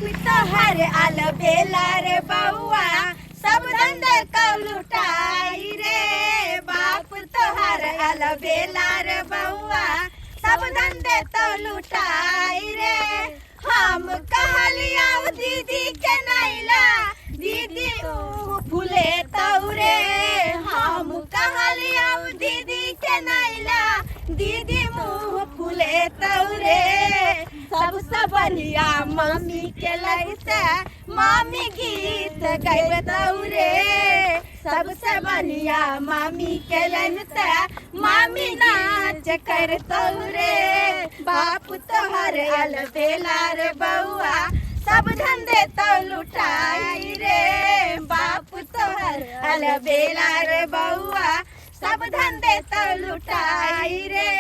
तोहर आल बेला रे बउआ, सब धंधे को लुटाई रे। बाप तोहर आल बेला रे बउआ, सब धंधे तो लुटाई रे। हम कहलियौ दीदी के नैला, दीदी ऊ फूले तौरे। हम कहलियौ दीदी के नैला, दीदी मुँह फूले तौरे। सबसे बढ़िया मामी के लगते, मामी गीत गैबे तौरे। सबसे बढ़िया मामी के लगते, मामी नाच कर तौरे। बाप तोहर अलबेला रे बउआ, सब धंधे तो लुटाई रे। बाप तोहर अलबेला रे बउआ, सब धंधे तो लुटाई रे।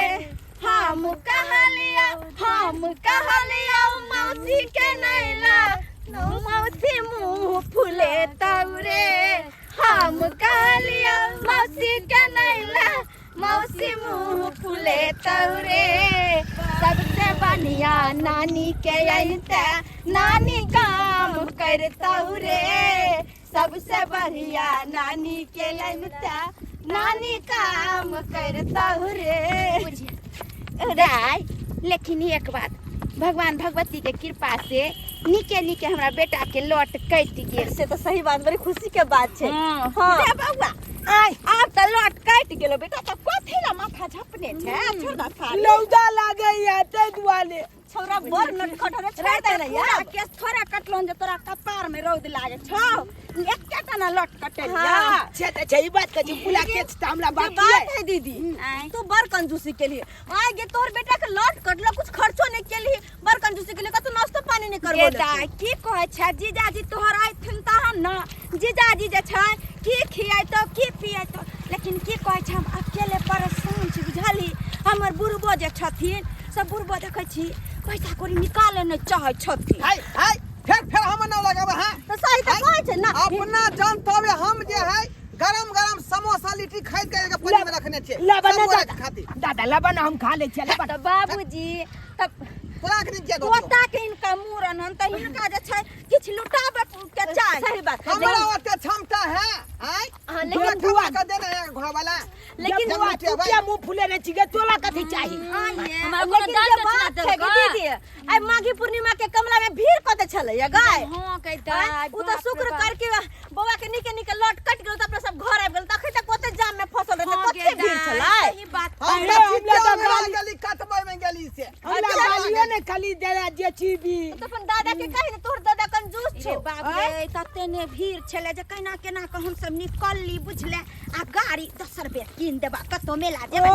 हम कहलियौ, हम कहलियौ मौसी के नैला, मौसी मुँह फूले तौरे। हम कहलियौ मौसी के नैला, मौसी मुँह फूले तौरे। सबसे बढ़िया नानी के अइते, नानी काम करतौ रे। सबसे बढ़िया नानी के अइते, नानी काम करतौ रे। राय, लेकिन एक बात, भगवान भगवती के कृपा से नीके नीके हमरा बेटा के लौट कटि गेल। से तो सही बात, बड़ी खुशी के बात छै। हाँ। हाँ। रे बौआ, आय आब तऽ लौट कटि गेलो बेटा, तऽ कथी ला माथा झपने छै? छोड़ दा साड़ी। लौदा लागैया ताहि दुआरे। छौरा बड़ नटखट रे, छोड़ दे ने पूरा यार। केस थोड़ा कटलो जे तोरा कपार में रौद लागे छौ, एकेटा ना लट कटलिया। हाँ। से तऽ छै, ई बात कहै छी, पुला केस तऽ हमरा जे बाकी बात अइ। है दीदी, आँय। तू बड़ कंजूसी के लिए आय गे, तोहर बेटा के लौट कटलो, कुछ खर्चो नहीं के लिए, बड़ कंजूसी के लिए कतौ नाश्तो पानी नहीं करबो। गे दाय, की कहै छै जीजाजी तोहर आयथिन तहन न, जीजाजी जे छै की खियैतौ की पियैतौ। लेकिन की कहै छै, हम अकेले परेशान छी बुझली। हमर बुढ़बो जे छथिन सब बुढ़बो देखै छी पैसा कौड़ी निकाले नहि चाहै छथिन। हाय हाय, फेर फेर हम न लगाबे। हां तो सही तो कहै छै ना। अपना जनतबे हम जे है गरम गरम समोसा लिट्टी खरीद के एगो पन्नी में रखने छियै लबन सब गोरा दादा के खातिर। दादा लबन हम खा लै छियै लबन। तऽ बाबूजी तब तोरा के किया दो पोता के हिनका मूड़न हन तऽ हिनका जे छै किछु लुटाबे के चाही। सही बात। हमरा ओते क्षमता है आय? हाँ, तोरा लेकिन बुआ के देना है घर वाला। लेकिन जब बुआ लुटिया तू भाई। किया मुंह फुलेने छी गे, तोरा कथी चाही? हमरा कोनो लेकिन दान जे दक्षिणा बात छै देलकै? गे दीदी, आइ माघी पूर्णिमा के कमला में भीड़ कते छलै या गाय? हाँ, कहिता, आँय, उ तऽ बाप रे शुक्र बाप। करके बौआ के नीके नीके लौट कटि गेल तऽ अपना सब घर आबि गेल, तखन तक ओते जाम में फसल रहै, हाँ, कते गे भीड़ दाइ, छलै। सही बात। हम अरे, तऽ हमरा चिट्ठा तऽ में गाली- गेली, कटबै में गेली से। हमरा गालियो ने खाली देला जे छी भी। तऽ अपन दादा के कही ने, तोहर दादा कंजूस रे छौ। बाप रे, तते ने भीड़ छलै जे केना केना कऽ हमसब निकलली बुझले। आ गाड़ी दोसर बेर कीन देबा, कतौ मेला जेबै। ओ,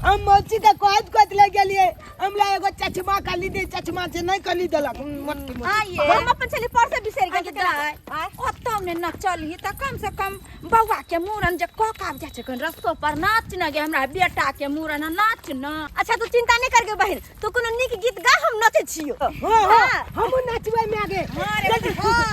हम मौसी के कहैत कहैत ले गेलियै, हमरा एगो चश्मा खाली दे, चश्मा से नहीं खाली देलक। मोटकी मोटकी। आइए। हम अपन छली पर्स बिसरि गेल। आगे दाइ, ओतौ ने न चलही तऽ कम से कम बौआ के मूड़न जे कऽ के आबि जाइ छै, कनि रस्तो पर नाच न गे, हमरा बेटा के मूड़न है, नाच न। अच्छा तू चिंता नहीं कर गे बहिन, तू कोनो नीक गीत गा, हम नचै छियो। हाँ हाँ, हमहूँ नाचबै में आगे। हाँ,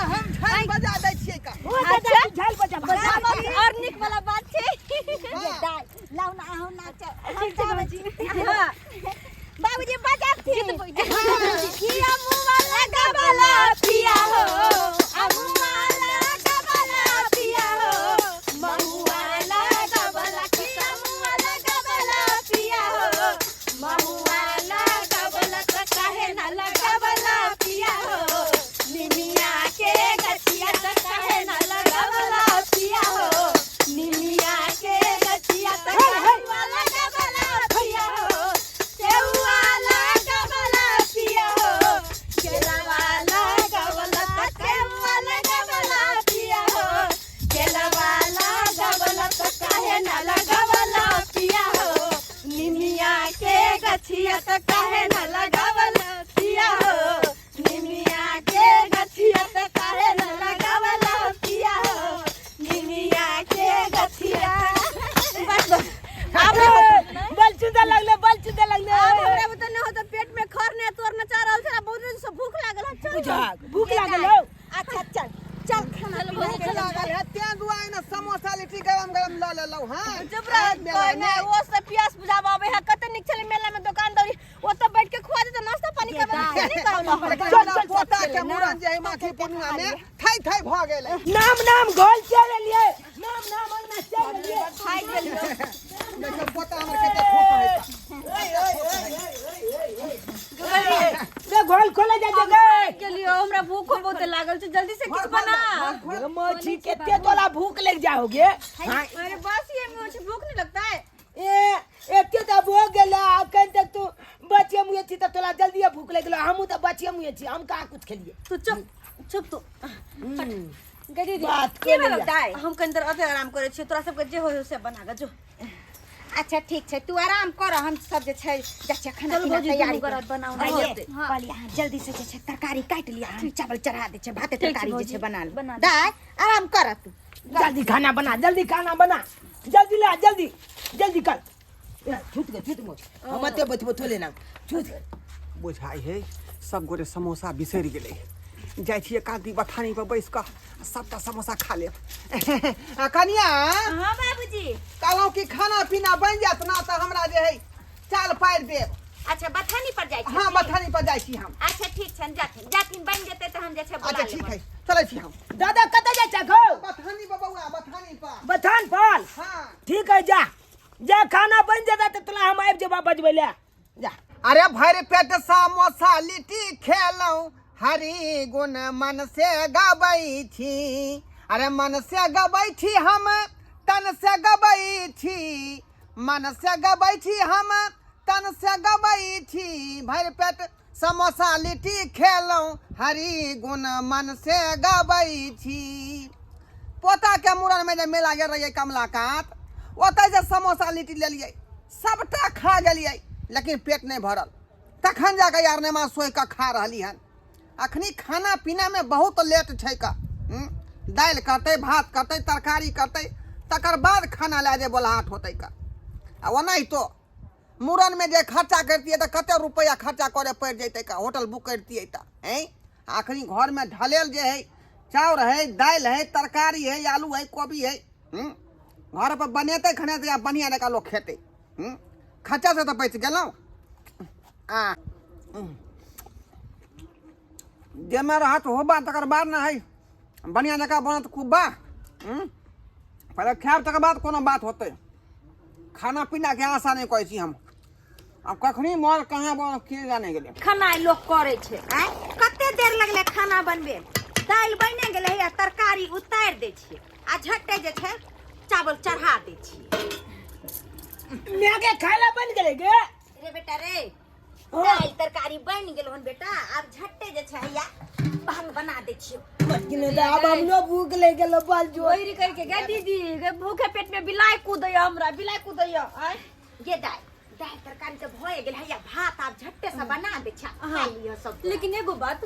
हम झाल बजा दै छियै का। ओ दादा, तू झाल बजा। बजा मम्मी, और नीक वाला बात छै। गे दाइ, लाउ न अहूँ नाच। हम ठीक छै जाबै बाबूजी। छी। हाँ। बाबूजी बजाथिन। किया मुँह लगबला पिया हो, आ मुँह लगबला पिया हो, महुआ लगबला, किया मुँह लगबला पिया हो, महुआ लगबला तऽ काहे न लगबला पिया हो, निमिया के गछिया तऽ काहे न लगबला पिया हो, निमिया के गछिया तऽ काहे लगबला पिया हो, सेउआ लगबला पिया हो, केलावा लगबला तऽ केउआ लगबला पिया हो, केलावा लगबला तऽ काहे न लगबला पिया हो, निमिया के गछिया तऽ काहे न लगबला पिया हो, निमिया के गछिया तऽ काहे न लगबला पिया हो, निमिया के गछिया। बस बस। बल चुदा लगले, बल चुदा लगले। आब हमरा बुते नहि होतौ, पेट में खर ने तोर नचा रहल छै, बहुत दिन से भूख लागल है, चल। बुझाक भूख लागल हौ। अच्छा चल चल, खाना चल पीना भौजी, भूख चल। लागल है तें दुआरे ने समोसा लिट्टी गरम गरम लऽ लेलहुँ। हाँ चुप रह, कोई नहीं, वो सब प्यास बुझाबे है। कते नीक छलै मेला में दुकान दौरी, ओतऽ बैठ के खुआ देते, नाश्ता पानी करबे, नहीं करब। लेकिन चल, हमरा चल, चल। पोता के मुड़न जे है माघी पूर्णिमा में थई थई भऽ गेलै। नाम नाम गोल चल एलियै, नाम नाम अंगना चल एलियै। खाइ गेलियो। देखियौ पोता हमर कते खुश है। रे गोल खोले जा जगे। गेलियो, हमरा भूखो बहुत लागल छै, जल्दी से किछु बना। मछी केते तोला भूख लग जाओगे? हाँ। अरे बस ये मुझे भूख नहीं लगता है। ए एते तऽ भो गेला, अखन तक तू बचिए मुहे छी तऽ तोला जल्दी भूख लागि गेलो। हमहूँ तऽ बचिए मुहे छी, हम कहाँ कुछ खेलिए। तू चुप चुप तू गे दीदी। बात की कोई भेलौ नहीं। दाइ? हम कनि देर अते आराम करै छियै, तोरा सबके जे होइ से बना कऽ जो। अच्छा ठीक छै, तू आराम कर, हम सब जे छै जाइ छियै खाना चलू पीना भौजी, तैयारी दुनू गोरा बनाउ। आइए, होतै। हाँ। कहलियै अहाँ जल्दी से जे छै तरकारी काटि लिअ, हम चावल चढ़ा दै छियै, भाते ठीक छै तरकारी जे भौजी, छै बना लू। बना दै। दाइ आराम कर तू। जल्दी खाना बना, जल्दी खाना बना, जल्दी ला, जल्दी जल्दी कर। ए, छूट गए, छूट गए, हम अते बैठबो थोड़े ना, छूट गए। बुझाइ है सब गोरे समोसा बिसरि गेलै। जाइ छियै कांति बथानी पर बैस कऽ सबटा समोसा खा लेब। आ कनिया। हाँ बाबूजी। कहलहुँ कि खाना पीना बनि जायत ना तऽ हमरा जे है चाल पारि देब। अच्छा बथानी पर जाइ छी? हाँ बथानी पर जाइ छी हम। अच्छा ठीक छै, जाथिन जाथिन, बनि जेतै तऽ हम जे छै बुला अच्छा ठीक लेबनि। है, चलै छी हम। दादा कतऽ जाइ छै गौ? बथानी पर बौआ, बथानी पर। बथान पर? हाँ। ठीक है, जा जा, खाना बनि जेतै तऽ तोरा हम आबि जेबा बजबै लए, जा। अरे भरि पेट समोसा लिट्टी खेलहुँ, हरि गुण मन से गबै छी। अरे मन से गबै छी हम, तन से गबै छी, मन से गबै छी हम, तन से गबै छी। भरि पेट समोसा लिट्टी खेलहुँ, हरि गुण मन से गबै छी। पोता के मुड़न में जे मेला गेल रहियै कमला कात, ओतय जे समोसा लिट्टी लेलियै, सबटा खा गेलियै, लेकिन पेट नहि भरल। तखन जाके यार नेमा सोहि कऽ खा रहली हन। अखनी खाना पीना में बहुत लेट छै का। दालि करतै, भात करतै, तरकारी करतै, तकर बाद खाना लए जे बोलाहट होतै का। आ ओनाहितो मुड़न में जे खर्चा करतियै तऽ कते रुपैआ खर्चा करे पड़ि जैतै का, होटल बुक करतियै तऽ। हैं अखनी घर में ढलेल जे है चाउर है, दालि है, तरकारी है, आलू है, कोबी है। घर पर बनेतै खाना तऽ बढ़िया जकाँ लोक खेतै। खर्चा से तऽ बचि गेलहुँ। आ जाहिमे रहत होबा तकर बाद ने है बढ़िया जकाँ बनत खूब बा। पहिले खायब तकर बाद कोनो बात होतै। खाना पीना के आशा नहि करै छी हम। आब कखनी मर कहाँ बन के जाने गेलै। खाना लोक करै छै आँय, कते देर लगलै खाना बनबे? दालि बनि गेलै आ तरकारी उतारि दै छियै आ झट्टे जे छै चावल चढ़ा दै छियै। माय के खाय ला बनि गेलै गे? रे बेटा रे, हाँ। दालि तरकारी बनि गेल हन बेटा, आब झट्टे जे छै हैया भात बना दै छियौ। मटकी तऽ आब हमरो भूख लागि गेलो बल जो। ओहि कहि के गे दीदी गे, भूखे पेट में बिलाइ कूदैया, हमरा बिलाइ कूदैया। आँय गे दालि दालि तरकारी तऽ भए गेल हैया, भात आब झट्टे से बना दै छियै, खा लिअ सब। लेकिन एगो बात,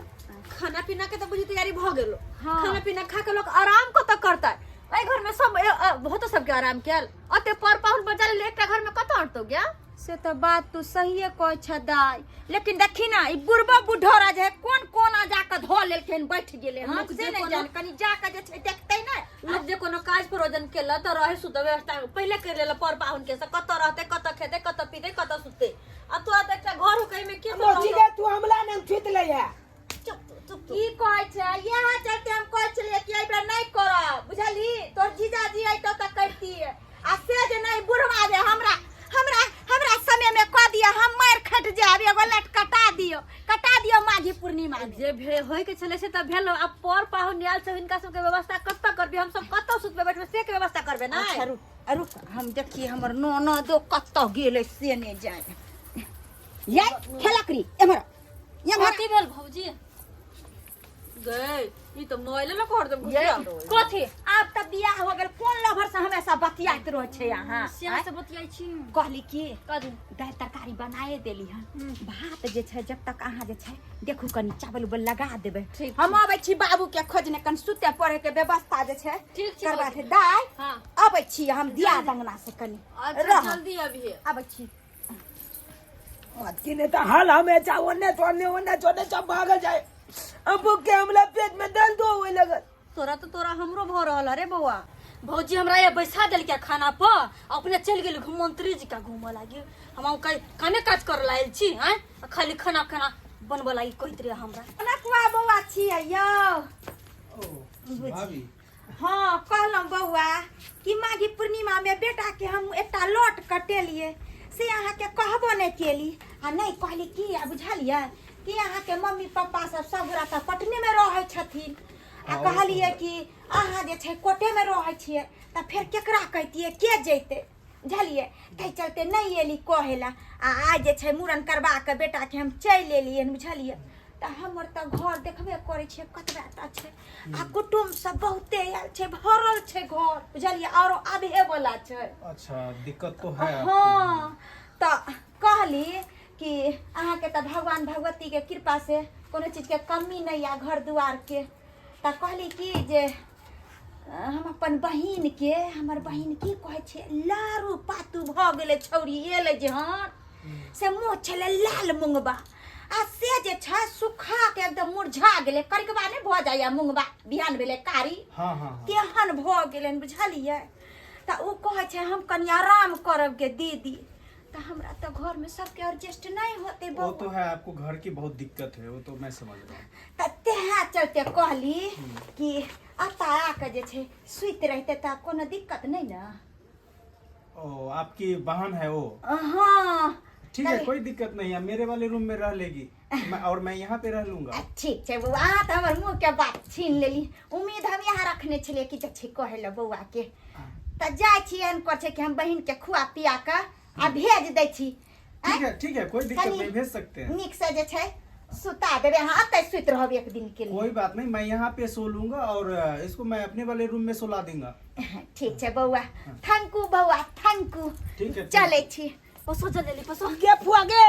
खाना पीना के तऽ बुझी तैयारी भऽ गेलो। हाँ। खाना पीना खा के लोग आराम कतऽ करतै? एहि घर में सब बहुतो सबके आराम कयल, अते पर पाहुन बजा ले, एकटा घर में कतऽ अटतो गया? से तऽ बात तू सहिए कहै छ दाइ, लेकिन देखी ना ई बुढ़बा बुढ़ोरा जे है कोन कोना जाके धो लेलखिन बैठ गेलै हन, लोक से जे नहि कोनो- जान, कनि जाके जे छै देखतै ने। लोक जे कोनो काज प्रयोजन केलक तऽ रहे सुतै व्यवस्था पहिले कर लेलक पर पाहुन के से, कतऽ रहतै, कतऽ खेतै, कतऽ पीतै, कतऽ सुततै। आ तोरा तऽ एकटा घर हो कहीं में के सब मौसी रहतौ? गे, तू हमला नहि छूत लै है। चुप चुप तू। की कहै छै, इएह चलते हम कहै छलियै कि एहि बेर नहि करब, बुझलही? तोर जीजाजी अइतौ तऽ करितियै, आ से जे नहि बुढ़वा जे हमरा हमरा हमरा समय में कऽ दिअ, हम मारि खटि जायब, एगो लट कटा दियौ, कटा दियौ माघी पूर्णिमा मे। जे भे होय के छलै से तऽ भेलो, आब पर पाहुन आयल छै, हिनका सबके व्यवस्था कतऽ करबी? हम सब कतऽ सुतबै बैठबै से के व्यवस्था करबै ने? अच्छा रुक रुक, हम देखिए हमर ननदो कतऽ गेलै से नहि जाने। ये खेलकरी एम्हर एम्हर। कथी भेल भौजी गए? ई तऽ मोबाइले लऽ कऽ हरदम ये घुसिया रहै। कथी आब तऽ बियाह हो गेल, कोन लभर से हमेशा बतियाइत रहै छै अहाँ? सिया से बतियाइ छी। कहली कि कथी? दालि तरकारी बनाए देली हन, भात जे छै जब तक अहाँ जे छै देखू कनि चावल उबल लगा देबै। ठीक। हम अबै छी बाबू के खोजने, कनि सुते पढ़े के व्यवस्था जे छै ठीक छै करबा भौजी। छै। दाइ हाँ। अबै छी हम दिया दंगना से कनि अच्छा रह। जल्दी अबिहे। अबै छी। मटकी ने तऽ हाल हमेशा ओने छोड़ने ओने छोड़ने सब भागल जाए। अब भूख के हमला पेट में दर्द होवे लगल। तोरा तो तोरा हमरो भऽ रहल अरे बौआ। भौजी हमरा ये बैसा देलकै खाना पर, अपने चलि गेल मंत्री जी का घूमऽ लागी। हम कहीं कामे काज कर लायल छी। आँय, खाली खाना खाना बनबऽ लागी कहैत रहे हमरा। नकुआ बौआ छियै यौ। भाभी। हाँ, कहलहुँ बौआ कि माघी पूर्णिमामे बेटाके हम एकटा लोट कटेलियै, से अहाँके कहबो नहि केली आ नहि कहली की। आ बुझलियै कि अहाँके मम्मी पप्पा सब सब गोरा तऽ पटनेमे रहै छथिन, आ कहलियै कि अहाँ जे छै कोटेमे रहै छियै, तऽ फेर केकरा कहितियै, के जैतै, बुझलियै? ताहि चलते नहि एली कहै लए। आ आइ जे छै मूड़न करबा कऽ बेटाके हम चलि एलियै, बुझलियै? तऽ हमर तऽ घर देखबे करै छियै कतबा टा छै, आ कुटुम्ब सब बहुते आयल छै, भरल छै घर, बुझलियै? आरो आबहे वाला छै। अच्छा, दिक्कत तो है आपको। हाँ, तऽ कहली कि अहाँके तऽ भगवान भगवतीके कृपा से कोनो चीजके कमी नहि यऽ घर दुआरके, तऽ कहली कि जे हम अपन बहिनके, हमर बहिन की कहै छै, लारू पातू भऽ गेलै छौरी, एलै जे हन से मुँह छलै लाल मुँगबा, आ से जे छै सुखा के एकदम मुरझा गेलै, करिकबा नहि भऽ जाइए मुँगबा बिहान भेलै कारी? हाँ हाँ हाँ तेहन भऽ गेलनि, बुझलियै? तऽ ओ कहै छै हम कनि आराम करब गे दीदी, तऽ हमरा तऽ घरमे सबके एडजस्ट नहि होतै। वो बौआ तो है, आपको घर की बहुत दिक्कत है, वो तो मैं समझ रहा हूँ। तऽ तेहा चलते कहली कि एतऽ आके जे छै सुति रहितै तऽ कोनो दिक्कत नहि ने? ओ, आपकी बहन है वो? हाँ। ठीक है, कोई दिक्कत नहीं है, मेरे वाले रूम में रह लेगी मैं, और मैं यहाँ पे रह लूंगा। ठीक छै बौआ, अहाँ तऽ हमर मुँहके बात छीन लेली। उम्मीद हम इएह रखने छलियै कि जे छै कहै लए बौआके। तऽ जाइ छी, एहन कर छै कि हम बहिनके खुआ पिया कऽ आ भेज दै छी। ठीक है, ठीक है, कोई दिक्कत कनी नहीं, भेज सकते हैं। नीक से जे छै सुता देबै, अहाँ एतै सुति रहब एक दिन के लिए। कोई बात नहीं, मैं यहाँ पे सो लूंगा और इसको मैं अपने वाले रूम में सुला दूंगा। ठीक छै बौआ, thank you बौआ, thank you. ठीक है, ठीक। चलै छी। पसो जल्दी पसो। गे फुआ गे,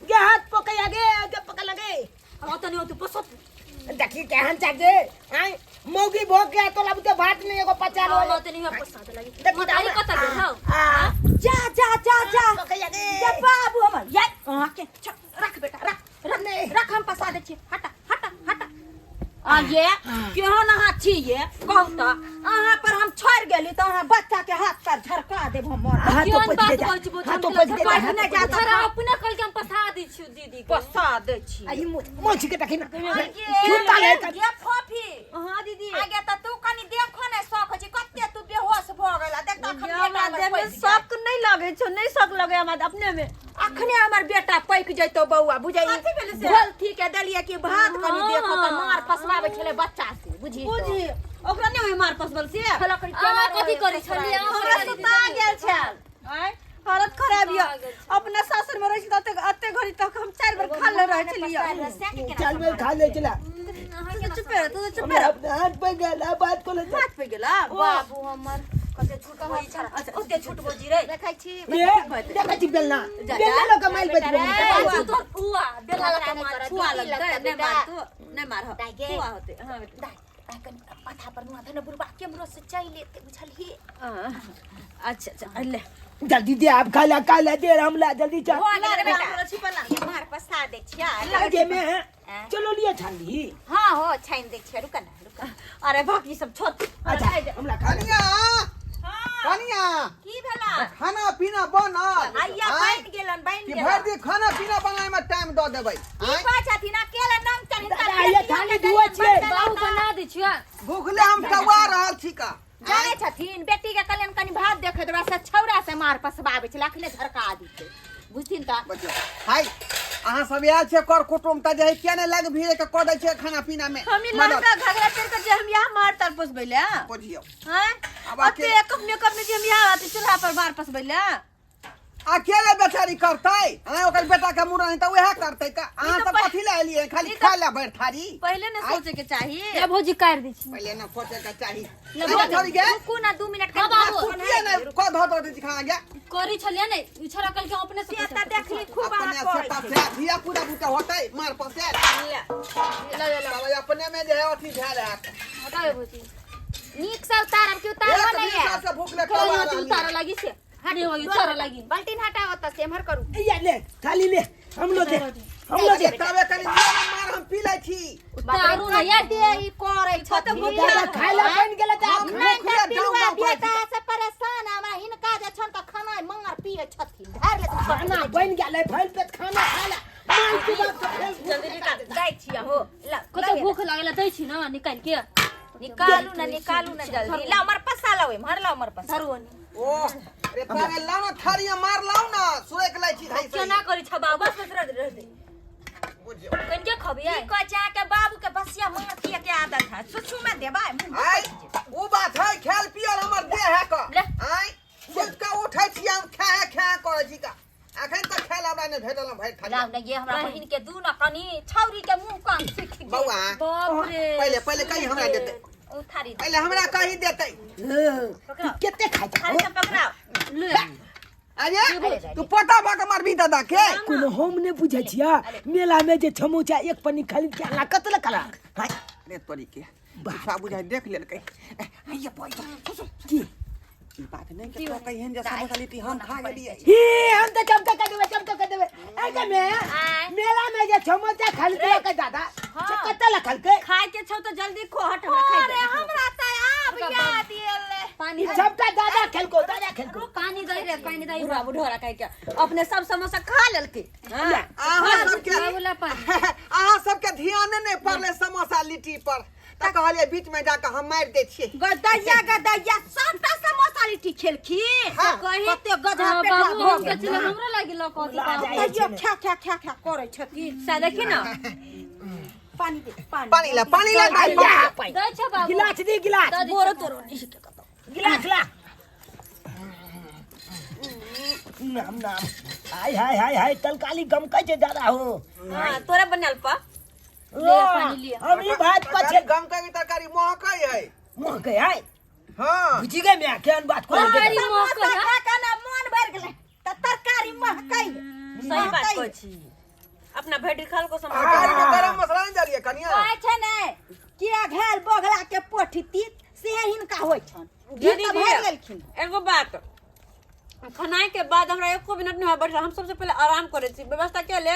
गे हाथ पकड़ गे, गे पकड़ लगे। हम ओतऽ नहि होतै, पसो। देखी केहन चाचे आय मौगी भोग के तोला बुते भात नहीं एगो पचा लो। हम ओतऽ नहि पसा दे लागी। देखी मोतारी तऽ कतऽ गेल हौ? आ जा जा जा जा। पकड़ गे। जा बाबू हमर, या अहाँके रख बेटा, रख रख। नहीं। रख, हम पसा दै छी, हटा हटा हटा। आ ये केहन अहाँ छी ये कहू तऽ? अहाँ पर हम छोड़ि गेली तऽ अहाँ बच्चा के हाथ पर झरका देब हमर। हाथ तो केहन पच बात दे जा, कहै छी हाथ तो बोझ पच दे जा, पच हाथ नहि तो जा पच दे। छोरा अपने कहल के हम पसा दै छियौ दीदी के। पसा दै छी। आ ई मोछ के देखी ना आगे छूटा ले त गे फोफी। हाँ दीदी। आगे तऽ तू कनी देखो ने शौक होइ छै, कते तू बेहोश भऽ गेला देख तऽ। अखन हमरा बेटा हमर देह में पैक शक नहीं लगे छौ, नहीं शक लगे हमरा अपने में। अखने हमर बेटा पैक जैतो बौआ, बुझै? कथी भेलै से? भोलथी के देलियै कि भात कनी देखो, तऽ मार फसबाबै छलै बच्चा से, बुझी तो। बुझी ओकरा नहीं होय मार पसबल से। खेलक कनी अहाँ केना कथी रहै करै ससुराल? छलियै? अहाँ हमरा कथी सुता गेल छल। आँय, हालत खराब यऽ। अपना सासुर में रहै छी तऽ अतेक अतेक घड़ी तक हम चारि बेर खा ले रहै छलियै। चाल में खा ले चला। तू तऽ चुपे रह, तू तऽ चुपे हमरा रह। अपने हाथ पे गेला बात को ले। हाथ पे गेला। बाबू हमर कते झूठ बोजी छला। अच्छा, ओते झूठ बोजी रे। देखै छी। ये देखै छी बेलना, बेलना लोग माइल बच बाबू तोर फुआ बेला लगा नहीं मार करत, फुआ दीदी लगतै लगतै नहीं बेटा। मार तू नहीं मार दाइ गे। फुआ होते। हां बेटा। दाइ दाइ, कनी माथा पर मुँह धने बुढ़बा केम्हरो से चलि एतै, बुझलही? अच्छा अच्छा, ले। जल्दी दे, आप खा ला, खा ला, दे हमला जल्दी चल। भऽ गेल रे बेटा। हमरा छिपा ला। मार पसा दै छियै। आगे में चलो लियो छाली। हाँ हो, छानि दै छियै, रुक ना रुक। अरे बाकी सब छोड़। अच्छा, हमला खा ले। कनिया, कनिया। की भेला? खाना पीना बनल? आइया आँय? बनि गेलन, बनि कि गेलन। भरि दिन खाना पीना बनाए में टाइम दऽ देबै? की आँय? कहै छथिन अकेले नंग चढ़ दादा, आइया थाली धुआ छियै। बाबू बना दै छियै। भूखले हम कौआ रहल छी का? जाने छथिन बेटी के कल्याण कनि भात देखे देबा से छौड़ा से मार पसबाबै छलै, अखने झरका दितै, बुझथिन तऽ। बच्चो हाय, अहाँ सब आयल छियै कर कुटुम तऽ जे है किया नहि लग भीड़ के कऽ दै छियै खाना पीना में हम ई मदद? लड़का घगरा चढ़ के जे हम यहाँ मार तार पोसबै ले। बुझियौ। हैं? आब अते कप मेकअप में जे हम यहाँ अते चूल्हा पर मार पोसबै ले। अकेले बेचारी करतै? आँय, ओकर बेटा के मुड़न हेतै उएह करतै का? अहाँ तऽ सब कथी लए एलियै? खाली ई तऽ खाय लए भरि थारी। पहिले ने आँय? सोचे के चाही। ले भौजी, काटि दै छी। पहिले ने सोचे के चाही। ले आँय, भौजी। छोड़ी गे। रुकू ना 2 मिनट। हाँ, बाबू। तू किया नहि कऽ धऽ दऽ दै छी खाना गे? करी छलियै ने, ई छोरा कहलकै हम अपने से से तऽ देखली खूब अपने अहाँ से करै पासे छी। धिया पुता बुते होतै मार पसे। ले ले ले। तब अपने में जे है अथी भेल हैत। हटावे भौजी। नीक से उतारब कि उतारबो एक नहीं है? बीघा से भूखले कोई कौआ होती रहलियै। उतारे लागी से नहीं होगी, उतारे लागी। बाल्टीन हटाओ तऽ से एम्हर करू। या ले थाली ले, हमलो दे, हमलो दे। तबे कनि दिअ ने मार, हम पी लै छी। उतारू ना यार। दे ई करै छथिन। दादा खाय ला बन गेल तऽ हम नहि भूखले तऽ डाउ पिलुआ डाउ करै छी। बेटा से परेशान हमरा, हिनका जे छन तऽ खाना मंगर पिए छथिन, धरि लेथिन। खाना बन गेल है, फल पे खाना खा ला, मार जल्दी निकाल। दै छियै हो ला। कतौ भूख लागल दै छी ना निकाल के। निकालू ना, निकालू ना जल्दी। ला हमर पसा लाओ, इम्हर लाओ हमर पसा। धरू ओनी। ओ रे तारे लाओ ना थारी मार लाओ ना सुरेक लै छी धाई। केना करी छ बाबू? बस बस, रह दे, रह दे। बुझियौ। कनिके खबियै? की कहै छै अहाँके बाबू के बसिया माथिया के आदत है, सुसु में देबै मुँह। आय उ बात है, खेल पियल हमर देह है क। ले। आय सुति के उठै छी हम खा खा करै छी का, अखन तक खाय ला हमरा नहि भेटल हन भरि थाली। लाउ ने ये हमरा बहिन के दू ना कनी छौरी के मुंह कान सुखि गेल। बौआ। बाप रे। पहिले पहिले कही हमरा देतै। ओ थारी दे। पहिले हमरा कही देतै। तू कते खाइ थारी छहो? से पकड़ाओ। ले। अरे तू पोता भऽ के मारबी दादा के। कोनो हम नहि बुझै छियै, मेला में जे समोसा एक पन्नी खरीद के अनला कतला कला हाय। अरे तोरी के सब बुझाइ देख लेलकै। आइए पैसा की? ई बात नहीं के तो कहिहन जे समोसा लिट्टी हम खा गेलियै। ही हम तऽ चमका के देबै, चमका के देबै। ऐ के में आय। मेला में जे समोसा खरीद के दादा से कतला खलकै? खाए के छौ तऽ जल्दी खो, हट, हमरा खाइ अरे दे। हमरा तऽ आब याद एलै। पानी ई सबटा दादा खेलको, दादा खेलको। पानी दे रे, पानी दे। बुढ़ा बुढ़ोरा कह के अपने सब समोसा खा लेलकै। अहाँ सबके बाबूला पानी। अहाँ सबके ध्यान नहि पड़लै समोसा लिट्टी पर, तऽ कहलियै बीच में जाके हम मारि दै छियै। गदैया गदैया सबटा समोसा लिट्टी खेलखिन। हाँ। कही ते गधा हाँ, पेटवा बाबू भऽ हम गेल। के चले हमरो लागि लकथी। ला जाइ तैयो छै ने। ख्या ख्या ख्या ख्या करै छथिन। सा देखी ना। पानी दे, पानी। पानी ला, पानी ला दाइ, या, पानी ला। पानि। दै छ बाबू। गिलास दी, गिलास। दऽ दी। बोरो तोरो नहीं के कतौ। गिलास ला। नाम नाम हाय हाय हाय हाय, तलकाली गमकै छै दादा हो। हां, तोरा बनल पा। ले, पानी लिअ। हम ई भात तरकारी पछे गमकै की तरकारी महकै है? महकै है। हाँ। बुझि गए मैं केहन बात कोई। तरकारी समोसा महकै है। खा के ना मोन भरि गेलै तऽ तरकारी महकै। सही बात कहै छी, अपना भेटी खाल को समोसा। तरकारी में गरम मसाला नहि देलियै कनिया। कहै छै ने कि अघायल बगला के पोठी तीत से हिनका होइ छनि। घी तऽ भरि गेलखिन। एगो बात, खानाय के बाद हमरा एको मिनट नहीं बैठल, हम सबसे पहले आराम करे छी। व्यवस्था के ले।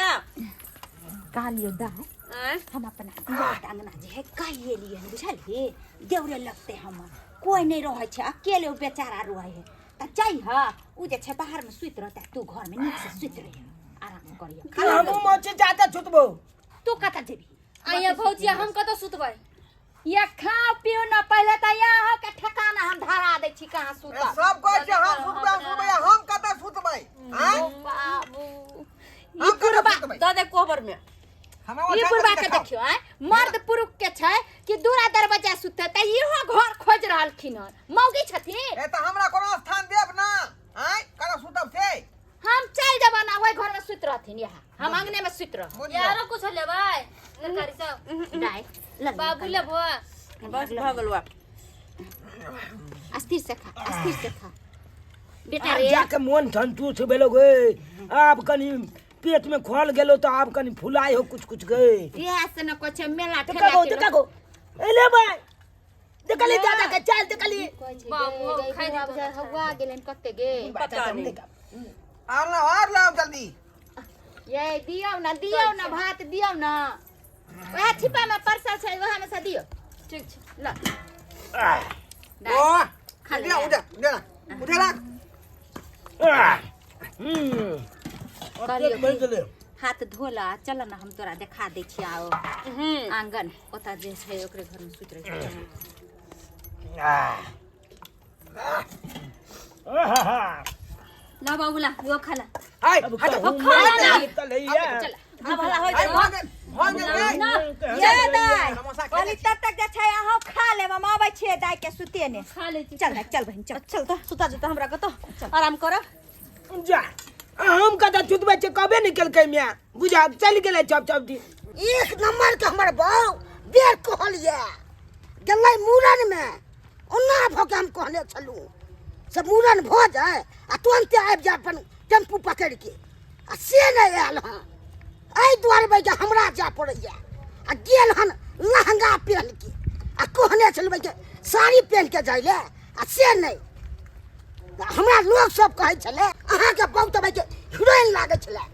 कहलियौ दाइ। आँय? हम अपना दियाद अंगना जे है कहिए लिए बुझलिए, देवरे लगते हमर कोई नहीं रहै छै, अकेले ओ बेचारा रहै है, तऽ जइह उ जे छै बाहर में सुति रहतै, तू घर में नीक से सुति रहिह, आराम करिह। हमहूँ मौसी जाता छुतबो। तू कतऽ जेबही? आइया भौजी, हम कतऽ सुतबै? ये खाओ पियो ना पहले तऽ यहाँ के ठेकाना हम धरा दै छी कहाँ ए, सुतब। सब कहै छै हम सुतबै, हम सुतबै, हम कतऽ सुतबै? आँय? बाबू। हम कतऽ सुतबै? दऽ दे कोबर में। हमरा ई ओछाइन बुढ़बा पर के देखाउ। देखियो, आँय, मर्द पुरुष के छै कि दूरा दरवाजा सुतते, तऽ इहो घर खोजि रहलखिन हन, मौगी छथिन। ए तऽ हमरा कोनो स्थान देब ना? आँय, कतऽ सुतब से? हम चलि जेबनि आ ओहि घर में सुति रहथिन, इएह हम अंगने में सुति रहब। बुझियौ। यारो कुछ लेबै तरकारी सब? दाइ लऽ लिअ। बाबू लेबो? बस, भऽ गेल आब। अस्थिर से खा, अस्थिर से खा बेटा। आब रे जाके मोन संतुष्ट भेलो गे। आब कनी पेट में खोल गेलो तो आब कनी फुलाय हो कुछ कुछ गे। इएह से न कहै छै मेला देखा ठेला गो के। देखा गो, एले भाई, देखली दादा के चाल देखली। कहै छै बाबू, गे, गे, खाइ बुढ़ा देतौ। बुझाइ हौआ गेलनि कते गे। पता नहीं। आर लाउ, आर लाउ जल्दी। ये दियौ ना, दियौ ना भात दियौ ना, वएह छिपा में परसल छै, वएह में से दियौ। ठीक छै। ल। ओ खा ले। उठे उठे उठे ना, उठे राख। हम्म। कहलियौ बनि कि गेलै। हाथ धो ल आ चल ना, हम तोरा देखा दै छियै आओ आंगन, ओतऽ जे छै ओकरे घर में सुति रहै छै। आहा। ला बाबू ला, यो खा ला। हाय। अब हट। कहूँ खा ला ना। निकलैया। चल। अब भला हो हाय जाए। भऽ गेल, भऽ गेल गे। ये दाइ समोसा कहली खेने छी। तब तक जे छै अहाँ खा लेब, हम अबै छियै दाइ के सुते ने। खा ले छी। चल दाइ, चल बहिन, चल। चल तऽ सुता जेतै, हमरा कतौ आराम करब। जा, हम कतऽ छुतबै छै, कबे निकलकै मिया बुझा चलि गेलै चप चप दी। एक नंबर के हमर बाउ बेर कहलिए गेलै मूड़न में, ओना भऽ के हम कहने छलहुँ से मूड़न भऽ जाय आ तुरन्ते आबि जाय अपन टेम्पू पकड़ि के, आ से नहि आयल हँ। एहि दुआरे भाइ जे हमरा जाय पड़ैया, आ गेल हन लहंगा पहिन के, आ कहने छलहुँ जे साड़ी पहिन के जाय लए, आ से नहि। हमरा लोक सब कहै छलै अहाँके बहुत भाइ के हीरोइन लागै छलै,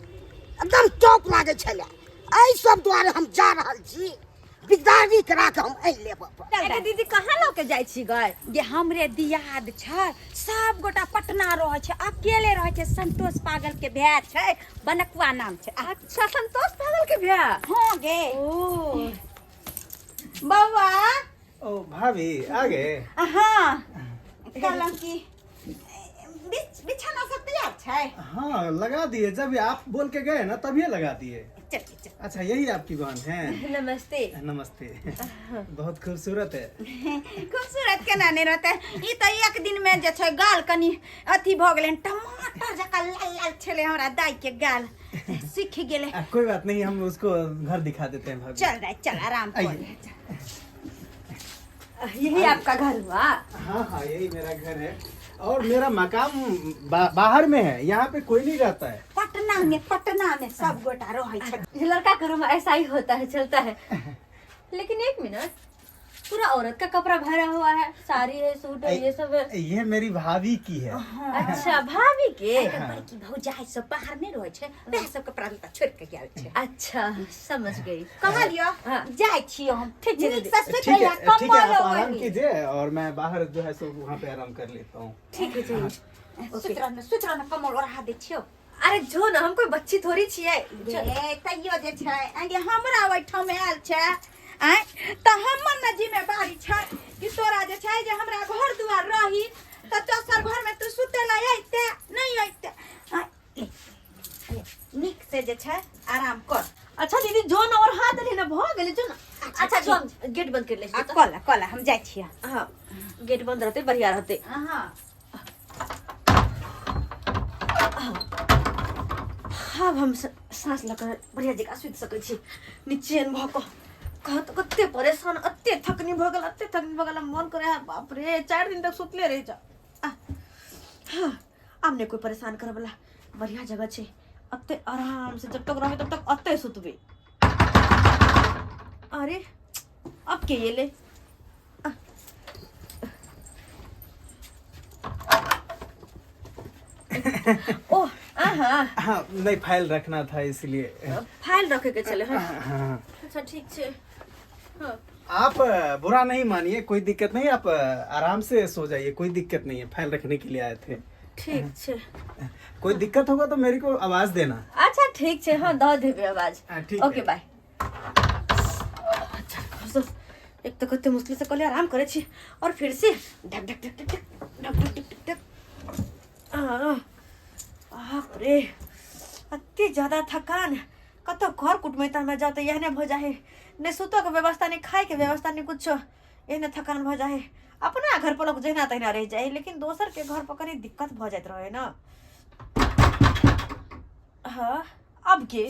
एकदम टॉप लागै छलै। एहि सब दुआरे हम जा रहल छी। बिगदारी करा के हम आनि लेब अपन। अरे दीदी कहाँ लऽ के जाइ छी गए? जे हमरे दियाद छै, सब गोटा पटना रहै छै, अकेले रहै छै। संतोष पागल के भाय छै, बनकुआ नाम छै। अच्छा, संतोष पागल के भाय? हाँ गे। ओ बौआ। ओ भाभी आ गए? हाँ, कहलहुँ कि बिछाना सब तैयार छै? हाँ, लगा दिए, जब आप बोल के गए ना तभी लगा दिए। चल चल। अच्छा, यही आपकी बहन है? नमस्ते। नमस्ते, बहुत खूबसूरत है। खूबसूरत केना नहि रहतै? ई तऽ एक दिन में जे छै गाल कनि अथी भऽ गेलै, टमाटर जकाँ लाल लाल छलै हमरा दाई के गाल, सीख गेलै। कोई बात नहीं, हम उसको घर दिखा देते हैं भाभी। चल दाई चल, आराम कर। आइए। यही आपका घर हुआ? हाँ हाँ, यही मेरा घर है और मेरा मकान बाहर में है, यहाँ पे कोई नहीं रहता है। पटना में, पटना में सब गोटा रहै छै। ये लड़का के रूम ऐसा ही होता है, चलता है। लेकिन एक मिनट, पूरा औरत का कपड़ा भरा हुआ है, साड़ी है, सूट है, ये सब है। ये मेरी भाभी की है। अच्छा, भाभी के? एकर बड़की भौजाई सब बाहर नहि रहै छै, वएह सब कपड़ा लत्ता छोड़ि के गेल छै। अच्छा, समझ गई। कहलियो। हाँ। जाइ छियै हम। ठीक छै नीक दीदी। से सुति ठीक है। रहिया, ठीक है, कम्बल आप आराम ओढ़ी। कीजिए और मैं बाहर जो है सो वहाँ पे आराम कर लेता हूँ। ठीक है, चलिए। सुति रह ने, सुति रह ने, कम्बल ओढ़ा दै छियौ। अरे जो ना, हम कोई बच्ची थोड़ी छियै। गे तैयो जे छै आगे हमरा ओहिठाम आयल छै आँय, तऽ हमर ने जिम्मेवारी छै कि तोरा जे छै जे हमरा घर दुआर रही तऽ दोसर घरमे तू सुतै लए अइते नहि अइते। आँय, ले, ले, नीक से जे छै आराम कर। अच्छा दीदी, जो ना, और हाथ देली ना, भ गेलै, जो ना। अच्छा जो, हम गेट बंद कर ले। आ कल कल, हम जाइ छियै। हाँ, गेट बंद रहते बढ़िया रहते। हाँ। आब हम साँस लऽ कऽ बढ़िया जकाँ सुति सकै छी निचैन भऽ कऽ। कहत कते परेशान, एते थकनी भऽ गेल, एते थकनी भऽ गेल, मन करे है बाप रे 4 दिन तक सुतले रहि जाउ। हाँ, आब नहि कोइ परेशान करऽ वाला, बढ़िया जगह छै, एते आराम से जब तक रहबै तब तक एते सुतबै। अरे अब के एलै? ओह आहा। हाँ, नहीं, फाइल रखना था इसलिए। फाइल रखे के चले? हाँ। हाँ। अच्छा, ठीक छै। हाँ। आप बुरा नहीं मानिए, कोई दिक्कत नहीं, आप आराम से सो जाइए, कोई दिक्कत नहीं है, फाइल रखने के लिए आए थे। ठीक छै। कोई दिक्कत होगा तो मेरे को आवाज देना। अच्छा, ठीक छै, हाँ, दऽ देबै आवाज। हाँ, ठीक ओके है। बाय। अच्छा, खसो। एक तऽ कते मुश्किल से कहलियै आराम करै छी और फिर से ढक ढक ढक ढक ढक ढक ढक ढक ढक। बाप रे, अते ज्यादा थकान। कतौ घर कुटमैता में जाओ तऽ एहने भऽ जाइ है, नहि सुतऽ के व्यवस्था, नहि खाय के व्यवस्था, नहि कुछो, एहने थकान भऽ जाइ है। अपना घर पर लोक जहिना तहिना रहि जाइ है, लेकिन दोसर के घर पर कनी दिक्कत भऽ जाइत रहै न। हाँ, अब के?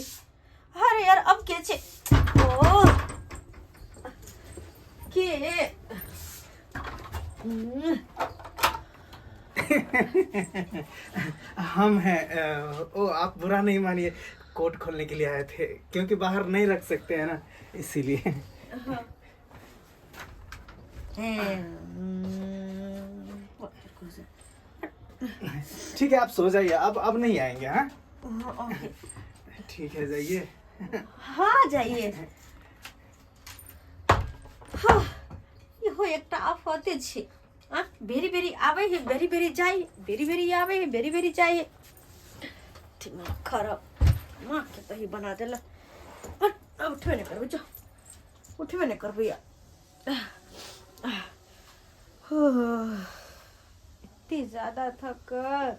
अरे यार, अब के छै? ओ के? हम हैं। ओ आप बुरा नहीं मानिए, कोट खोलने के लिए आए थे क्योंकि बाहर नहीं रख सकते हैं ना, इसीलिए। ठीक है, आप सो जाइए, अब नहीं आएंगे। हाँ, ठीक है, जाइए। हाँ, जाइए। हाँ, इहो एकटा आफते छै। आ बेरी बेरी आबै है, बेरी बेरी जाइ, बेरी बेरी आबै है, बेरी बेरी जाइ। दिमाग खराब, माँ के तही बना देलक। हट, आब उठबे नहि करबै, जो उठबे नहि करबै। इतनी ज्यादा थकन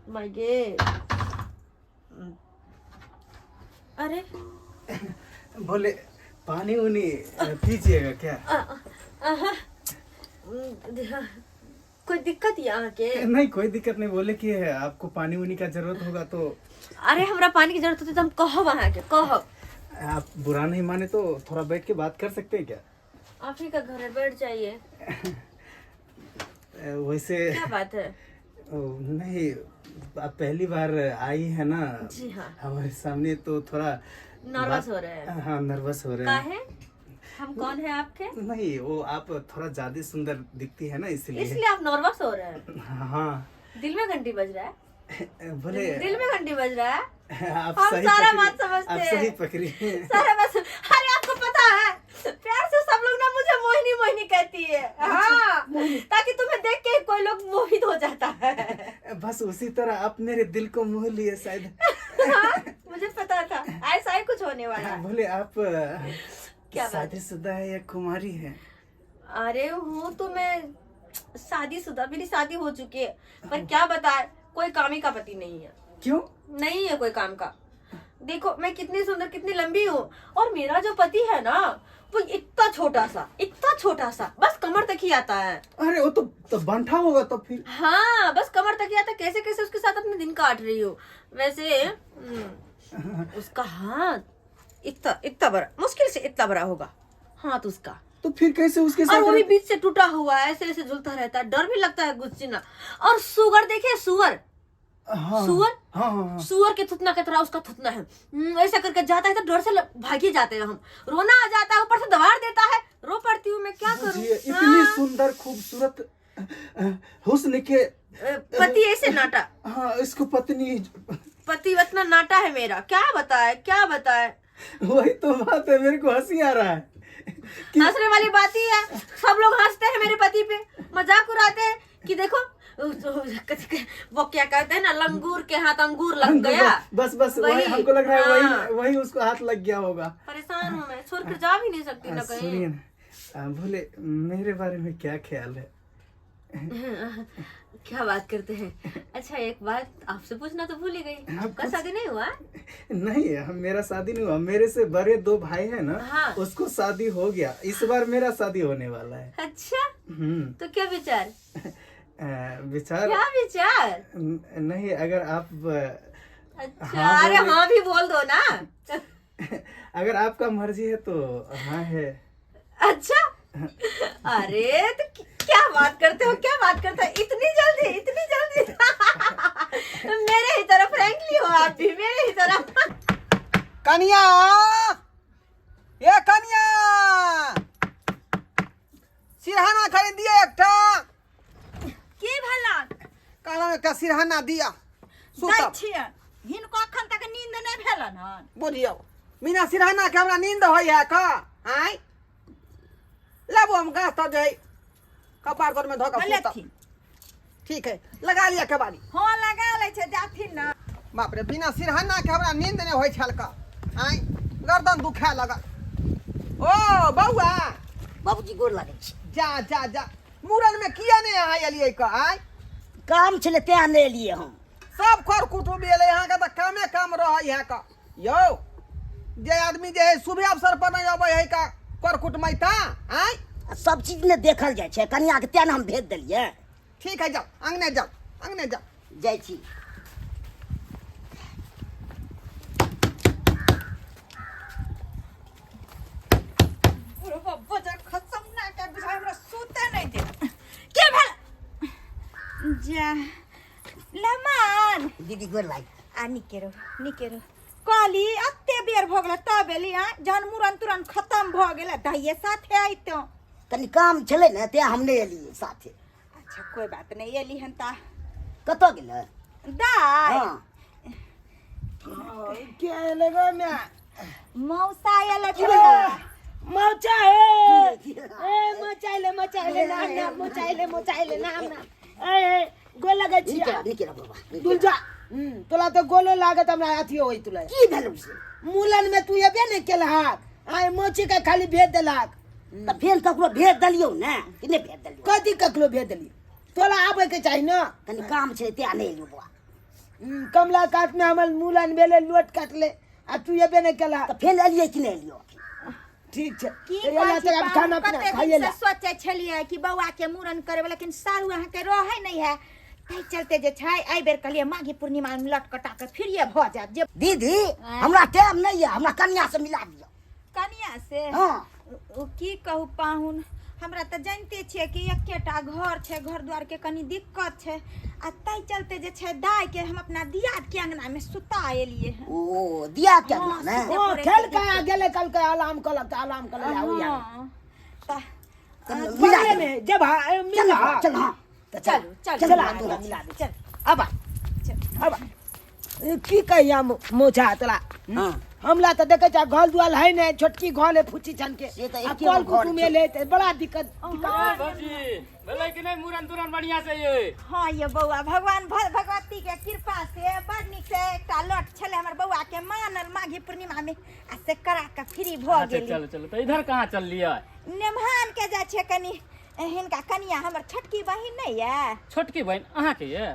माय गे। अरे बोले पानी उनी पीजिएगा क्या? आहा, कोई दिक्कत ये अहाँके? नहीं, कोई दिक्कत नहीं, बोले कि है आपको पानी उनी का जरूरत होगा तो। अरे हमरा पानी की जरूरत होती तो हम कहब अहाँके, कहब। आप बुरा नहीं माने तो थोड़ा बैठ के बात कर सकते हैं क्या? आप ही का घर है, बैठ जाइए। वैसे क्या बात है? ओ, नहीं, आप पहली बार आई है ना जी हाँ। हमारे सामने, तो थोड़ा नर्वस हो रहे हैं? हाँ, नर्वस हो रहे हैं। काहे, हम कौन है आपके? नहीं, वो आप थोड़ा ज्यादा सुंदर दिखती है ना, इसलिए। इसलिए आप नर्वस हो रहे हैं? हाँ। दिल में घंटी बज रहा है? बोले दिल में घंटी बज रहा है। आप हम सही सारा पकड़ी- बात समझते आप हैं। सही पकड़ी। सारा बात अरे आपको पता है, प्यार से सब लोग ना मुझे मोहिनी मोहिनी कहती है। हाँ, ताकि तुम्हें देख के कोई लोग मोहित हो जाता है। बस उसी तरह आप मेरे दिल को मोह लिए शायद। हाँ, मुझे पता था ऐसा ही कुछ होने वाला है। बोले आप क्या बात? शादीशुदा है या कुमारी है? अरे हूँ तो मैं शादीशुदा, मेरी शादी हो चुकी है, पर क्या बताए, कोई काम ही का पति नहीं है। क्यों नहीं है कोई काम का? देखो मैं कितनी सुंदर, कितनी लंबी हूँ, और मेरा जो पति है ना वो इतना छोटा सा, इतना छोटा सा, बस कमर तक ही आता है। अरे वो तो बंठा होगा तो फिर। हाँ, बस कमर तक ही आता है। कैसे कैसे उसके साथ अपने दिन काट रही हूँ। वैसे उसका हाथ इतना इतना बड़ा, मुश्किल से इतना बड़ा होगा हाथ उसका। तो फिर कैसे उसके और साथ? वो भी बीच से टूटा हुआ है, ऐसे ऐसे झुलता रहता है, डर भी लगता है गुस्से। और सुअर देखे, सुअर। हाँ, सुअर? हाँ हाँ हाँ। सुअर के थुतना की तरह उसका थुतना है। ऐसा करके जाता है तो डर से भागे जाते हैं हम, रोना आ जाता है, ऊपर से दबाड़ देता है, रो पड़ती हूँ मैं, क्या करूँ। जी, इतनी सुंदर खूबसूरत हुस्न के पति ऐसे नाटा। हाँ, इसको पत्नी पति इतना नाटा है मेरा, क्या बताए क्या बताए। वही तो बात है, मेरे को हंसी आ रहा है कि हंसने वाली बात ही है, सब लोग हंसते हैं मेरे पति पे, मजाक उड़ाते हैं कि देखो वो क्या कहते हैं ना, लंगूर के हाथ अंगूर लग गया। बस बस वही वही, हमको लग रहा है, हाँ। वही वही उसको हाथ लग गया होगा। परेशान हूँ मैं, छोड़ कर जा भी नहीं सकती ना सुनिए कहीं। ना, बोले मेरे बारे में क्या ख्याल है? क्या बात करते हैं। अच्छा एक बात आपसे पूछना तो भूल ही गई, हाँ, आपका पूछ- शादी नहीं हुआ? नहीं, हम मेरा शादी नहीं हुआ। मेरे से बड़े दो भाई है ना, हाँ। उसको शादी हो गया, इस बार मेरा शादी होने वाला है। अच्छा, हम्म। तो क्या विचार? विचार क्या विचार? नहीं, अगर आप अच्छा, हाँ, अरे बोले। हाँ भी बोल दो ना। अगर आपका मर्जी है तो हाँ है। अच्छा, अरे तो क्या बात करते हो, क्या बात करते हो, इतनी जल्दी, इतनी जल्दी। मेरे ही तरफ फ्रैंकली हो आप भी, मेरे ही तरफ। कनिया, ए कनिया, सिरहाना खरीद दिया एकटा। की भेला? कहलहुँ एकटा सिरहाना दिया। दै सुतब। छियै हिनको, अखन तक नींद नहि भेलन हन। बुझियौ, बिना सिरहाना के हमरा नींद होइ है का? आँय लेबो हम गाछ तर जाइ कपार तर में धऽ कऽ सुतब। लेथिन। ठीक है, लगा लिया केबाड़ी। हँ, लगा लै छै, जाथिन ना। बाप रे, बिना सिरहाना के हमरा नींद नहि होइ छल का। आँय गर्दन दुखाए लगल। ओ बौआ। बाबूजी गोर लागै छी। जा जा जा, मूड़न में किया नहि अहाँ एलियै का? आँय काम छलै तें नहि एलियै हम। सब कर कुटुम्ब एलै, अहाँके तऽ कामे काम रहै है का। यौ, जे आदमी जे है शुभ अवसर पर नहि अबै है का कर कुटमैता? आँय आ सब चीज ने देखल जाइ छै कनिया के, तें ने हम भेज देलियै। ठीक है, जाओ अंगने जाओ, अंगने जाओ। जाइ छी। खसम ना के बुझाइ हमरा सुते नहि दे। के भेल? जा लमान। दीदी गोर लाग। आ निके रहो, निके रहो। कहली एते बेर भऽ गेलै तब एली? आ जहन मुड़न तुरन खतम भऽ गेलै दहिए साथे अइतौ। कनि काम छलै ने, तें हम नहि एलियै साथे। अच्छा, कोई बात नहीं, एली हन ता। कतऽ गेलै दाय? हँ। के लगो में? मौसा एले छलै। मौचा है, ए मचाइले मचाइले नाम नाम मचाइले मचाइले नाम नाम। ए गोल लगै छी। नीके रह, नीके रह बाबा, नीके दुल रह। जा। तोला तो गोलो लागत हमरा अथी होई तुला। की भेलौ से? मूलन में तू एबे ने केलहाक, आइ मोची के खाली भेज देलक। तऽ फेर ककरो भेज देलियौ ने कि नहि भेज देलियौ? कथी ककरो भेज देली? तोला आबै के चाही ने। कनि काम छलै तें नहि एलियौ बौआ। कमला काट में हमर मूलन भेलै, लोट काटले आ तू एबे ने केलहा। तऽ फेर एलियै कि नहि एलियौ? ठीक छै। की एला कहै छी तऽ आब खाना पाहुन, पीना कते खाइए दिन ला। से सोचै छलियै कि बौआ के मूड़न करेबै, लेकिन सारू अहाँके रहै नहि है, ताहि चलते जे छै एहि बेर कहलियै माघी पूर्णिमा मे लट कटा के फिरिये भऽ जायत जे। दीदी, हमरा टाइम नहि यऽ, हमरा कन्या से मिला दिअ। कनिया से? हँ। ओ की कहू पाहुन, हमरा तऽ जानिते छियै कि एकेटा घर छै, घर दुआरके कनि दिक्कत छै, आ ताहि चलते जे छै दाइ के हम अपना दियाद के अंगना मे सुता एलियै हन। ओ दिया के अंगना मे? ओ खेल के आ गेलै, कल के अलार्म कलक तऽ अलार्म कलक आउ यहाँ। हँ, तऽ तऽ मिला बगले दे। में जब चल मिला चल, हँ तऽ चल। चलू चलू। चल, चला मिला मिला दे। दे। चल। अब आ। चल। अब की कहिया मोछा तोरा? हाँ। हमला तऽ देखै छ घर दुआर है ने, छोटकी घर है फुची छन के। से तऽ आ एके कल गो घर कुटुम छै। एलै तऽ बड़ा दिक्कत दिक्कत। भौजी भेलै कि नहि मूड़न तूड़न बढ़िआँ से ये? हाँ ये बौआ, भगवान भगवती के कृपा से बड़ नीक से एकटा लट छलै हमर बौआ के मानल माघी पूर्णिमा में, आ से करा के फ्री भऽ अच्छा गेली। चलो चलो, तऽ इधर कहाँ चललियै? नेमहान के जाइ छियै कनि, हिनका कनिया हमर छोटकी बहिन नहि यऽ? छोटकी बहिन अहाँके ये?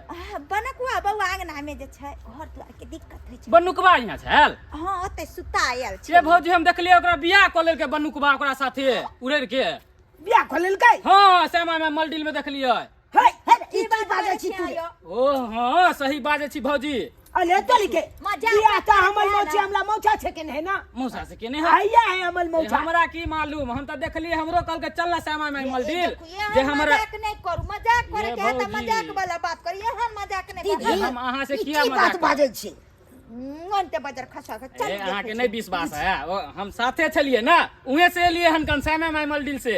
बनकुआ बौआ अंगना में जे छै, घर दुआर के दिक्कत होइ छै। बनुकबा यहाँ छल? हाँ, ओतै सुता आयल से छै। भौजी, हम देखलियै ओकरा बियाह कऽ लेलकै बनुकबा ओकरा साथे उड़ैर के। बियाह कऽ लेलकै? हाँ, श्यामा में मलडिल में देखलियै। है हे, ई की बाजै छी तू? ओ हाँ, सही बाजै छी भौजी। अले तोली के मजाक बियाह तऽ हमर करते मौसी है ना। हमला मौसा छै के नहीं ना? मौसा से के नहीं है? हैया है हमर मौसा। हमरा की मालूम, हम तऽ देखलियै, हमरो कहलकै चल ना श्यामा माई मलडिल। देखू, जे एहन हमरा मजाक नहि करू, मजाक करे ये के है तऽ भौजी। मजाक वाला बात करू, एहन मजाक नहि दीदी, करू। हम अहाँ से ई किया की मजाक बात बाजै छी? ओनते बजर खसा के चल। ए, अहाँके नहि विश्वास है? ओ, हम साथे छलियै ना, उहे से एलियै हन कन श्यामा माई मलडिल से।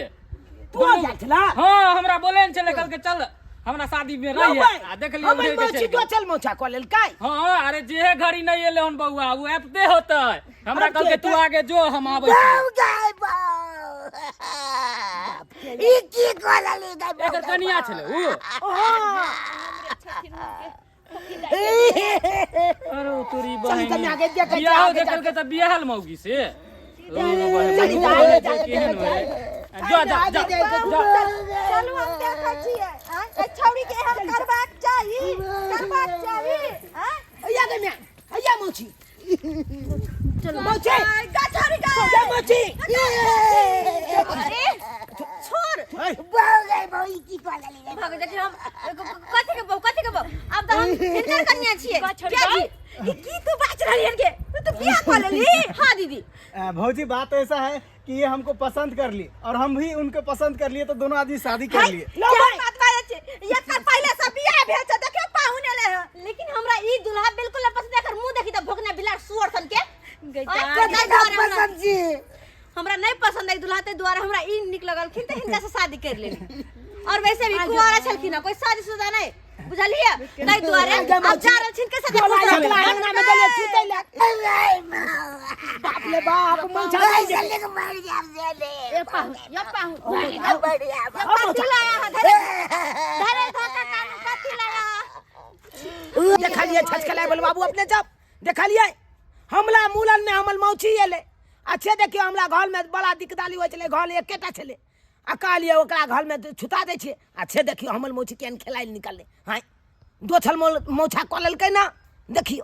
तू जाइ छला? हाँ, हमरा बोले ने छलै, कहलकै चल हमरा शादी में रही आ देखलियै हमर उड़ैर के मौसी चलि गेल। दोचल मौसा कऽ लेलकै। हाँ, अरे जेहे घड़ी नहीं एले हन बौआ, उ आबिते होतै। हमरा आबिते कहलकै तू होतै? आगे जो, हम आबै छी। बाउ गाय बाउ, ई की कऽ लेली गाय बाउ? एकर कनिया छलै उ। अरे ओ तोरी चल बहिन। तनी आगे देखै छी, बियाहो आगे देखलकै तऽ बियाहल मौगी से ओ चल, बहिन, आगे जा, केहन आगे होय? जा जा आगे जा जा, जा। चलू, हम देखै छियै। आँय, एहि छौड़ी के एहन करबाक चाही, करबाक चाही। आँय? हैया गे म्या, हैया मौसी, चलो मौसी। गा छौड़ी गा। जा मौसी। अरे छोड़। बाउ गाय बाउ, ई की कऽ लेली गाय? भाग देखियौ हम कथी के बहू, कथी के बहू? आब तऽ हम हिनकर कन्या छियै। क्या जी, ई की तू बाज रहली हन गे? तू तऽ बियाह कऽ लेली? हाँ दीदी। भौजी, बात ऐसा है कि ये हमको पसंद कर ली और हम भी उनको पसंद कर लिए, तो दोनों आदमी शादी कर लिए। लो केहन भाई। बात बाजै छै? एकर पहिले से बियाह भेल छै, देखियौ पाहुन एलै हन। लेकिन हमरा ई दूल्हा बिल्कुल नहीं पसंद है। एकर मुंह देखी तऽ भोकना बिलाड़ सुअर सन के। गई। आँय, कथी ताहि दुआरे हमरा- पसंद छी? हमरा नहीं पसंद है दूल्हा, ताहि दुआरे हमरा ई नीक लगलखिन तऽ हिनका से शादी कर लेली। और वैसे भी कुंवारा छलखिन हँ, कोई शादीशुदा नहीं, बुझलियै? ताहि दुआरे आब जा रहल छिन के साथे बोला खुश रहू। एकला अंगना में गेलै सुतै लए। गाय बाउ, बाप रे बाप, मौसा गाय नहि छै। जल्दी के मरि जायब जल्दी। ए पाहुन, यो पाहुन। बढ़िया बाउ। कथी लाया हन? धरे धरे धोखा कान कथी लाया? देखलियै छचकलाय बोल बाबू अपने जब देखलियै हमला मूलन में हमर मौसी एलै। अच्छे देखियौ, हमरा घर में बड़ा दिक्कताली होइ छलै, घर एकेटा छलै आ कहलियै ओकरा घर में छुता दै छियै। अच्छे देखियौ, हमर मौसी केहन खेलाइ निकललै। हाँ, दोछल मौछा कऽ लेलकै ना, देखियौ।